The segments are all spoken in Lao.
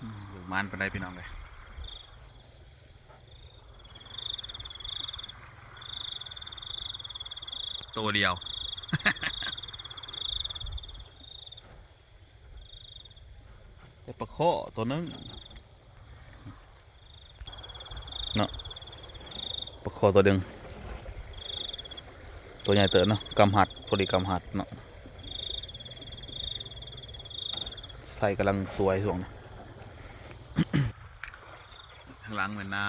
ອືມ ບໍ່ໝານປານໃດພີ່ນ້ອງເອີຍ ໂຕດຽວ ໄດ້ປາຄໍ່ໂຕໜຶ່ງເນາະ ປາຄໍ່ໂຕໜຶ່ງ ໂຕໃຫຍ່ເຕີບເນາະ ກຳຮັດ ພໍດີກຳຮັດເນາະ ໄຊກຳລັງສວຍຊ່ວງນີ້ ທາງຫຼັງແມ່ນນາ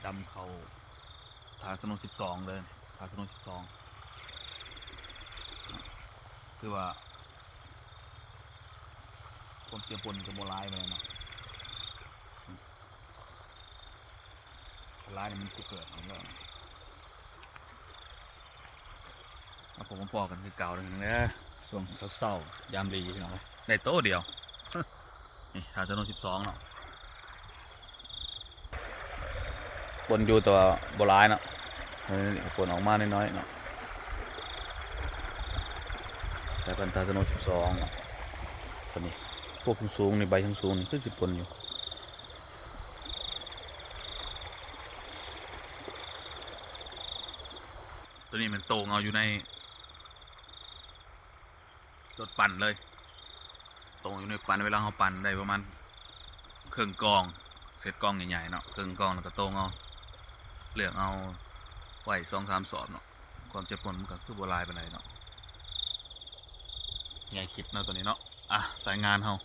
ດຳເຂົ້າ ທ່າສະໜຸນສິບສອງເດີ ທ່າສະໜຸນສິບສອງ ຄືວ່າ ຄວາມເຈັບປົນກໍບໍ່ຫຼາຍປານໃດເນາະ ຫຼາຍນີ້ມັນຊິເກີດເອົາແລ້ວ ມາພົບມາພໍ້ກັນຄືເກົ່າເດີພີ່ນ້ອງເດີ ຊ່ວງເຊົ້າໆ ຍາມດີພີ່ນ້ອງເອີຍ ໄດ້ໂຕດຽວ ນີ້ ທ່າສະໜຸນສິບສອງເນາະ ປົນຢູ່ແຕ່ວ່າບໍ່ຫຼາຍເນາະ ເອີ ປົນອອກມາໜ້ອຍໆເນາະ ສາຍພັນທ່າສະໜຸນສິບສອງເນາະ ຕົວນີ້ ພວກສູງໆນີ້ ໃບສູງໆນີ້ຄືຊິປົນຢູ່ ຕົວນີ້ແມ່ນໂຕ່ງເອົາຢູ່ໃນ ລົດປັ່ນເລີຍ ໂຕ່ງຢູ່ໃນປັ່ນ ເວລາເຮົາປັ່ນໄດ້ປະມານເຄິ່ງກ່ອງ ເສັດກ່ອງໃຫຍ່ໆເນາະ ເຄິ່ງກ່ອງ ແລ້ວກໍໂຕ່ງເອົາ ເລືອກເອົາໄວ້ສອງສາມສອບເນາະ ຄວາມເຈັບປົນມັນກໍຄືບໍ່ຫຼາຍປານໃດເນາະ ໃຫຍ່ຄິດເນາະ ຕົວນີ້ເນາະ ອ່ະ ສາຍງານເຮົາ